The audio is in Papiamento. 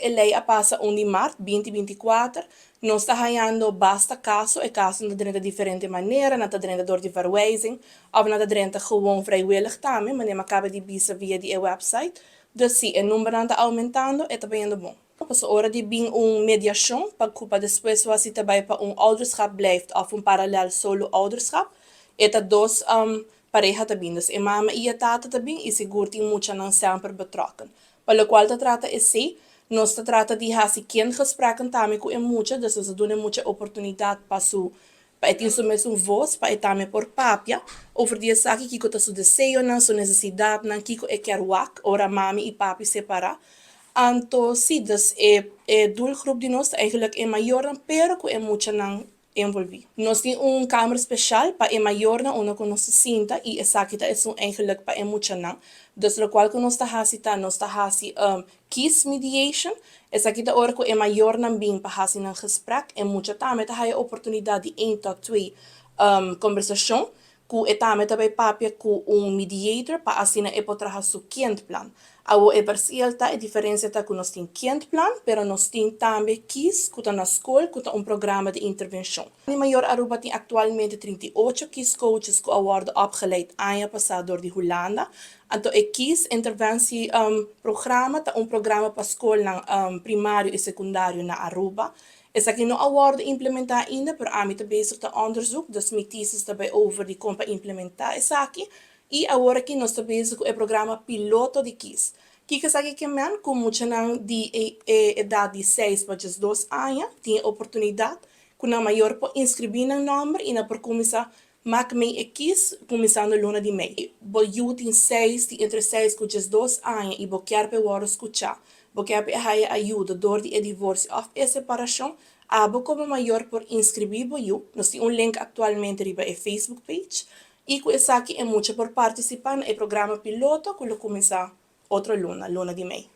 E lei a pasa 1 di maart 2024. Nos ta hayando basta caso, e caso ta drenta diferente manera, nan ta drenta door di verwijzing, of nan ta drenta gewoon vrijwillig tambe, manera mi a caba di bisa, via di website. Dus si, e number ta aumentando, e ta bayendo bon. Pas ora di bin un mediacion, pa despues si tambe pa un ouderschap blijft of un parallel solo ouderschap, e ta dos pareha ta bin. Dus e mama y e tata ta bin y sigur tin muchanan semper betrokken. Pa locual ta trata esey, nos ta trata di hasi kindgesprekken tambe cu e mucha, dus nos ta duna mucha oportunidad pa e tin su mes voz, pa e tambe por papia over di esaki, kico ta su deseonan, su necesidadnan, kico e kier wak ora mami y papi separa. Anto, si, dus e doelgroep di nos eigenlijk e mayornan, pero cu e muchanan envolvi. Nos tin un kamer special pa e mayornan, unda cu nos sinta y esaki ta esun eigenlijk pa e muchanan. Dus locual cu nos ta hasi ta, nos ta hasi kies mediation. Esaki ta ora cu e mayornan bin pa hasi een gesprek e mucha tambe ta haya oportunidad di 1 tot 2 conversacion cu e tambe ta bay papia cu un mediator pa asina e por traha su kindplan. Awo, e verschil ta, e diferencia ta cu nos tin kindplan, pero nos tin tambe KIS, cu ta na scol, cu ta un programa di intervencion. Di Mayor Aruba tin actualmente 38 KIS coaches cu a wordo opgeleid aña pasa door di Hulanda. Anto, e KIS interventie programa ta un programa pa scol primario y secundario na Aruba. Esaki no a wordo implementa ainda, pero ami ta bezig ta onderzoek, dus mi thesis ta bay over di con pa implementa esaki. Y awor aki nos ta bezig cu e programa piloto di KIS. Kico esaki kiermen? Cu muchanan di edad di 6 pa 12 aña tin oportunidad cu nan mayor por inscribi nan nomber y nan por cuminsa maak mee e KIS cuminsando luna di mei. Bo yiu tin 6, tin entre 6 cu 12 aña y bo kier pa wordo scucha, bo kier pa haya ayudo door di e divorcio of e separacion, abo como mayor por inscribi bo yiu. Nos tin un link actualmente riba e Facebook page y cu esaki e mucha por participa na e programa piloto cu lo cuminsa otro luna, luna di mei.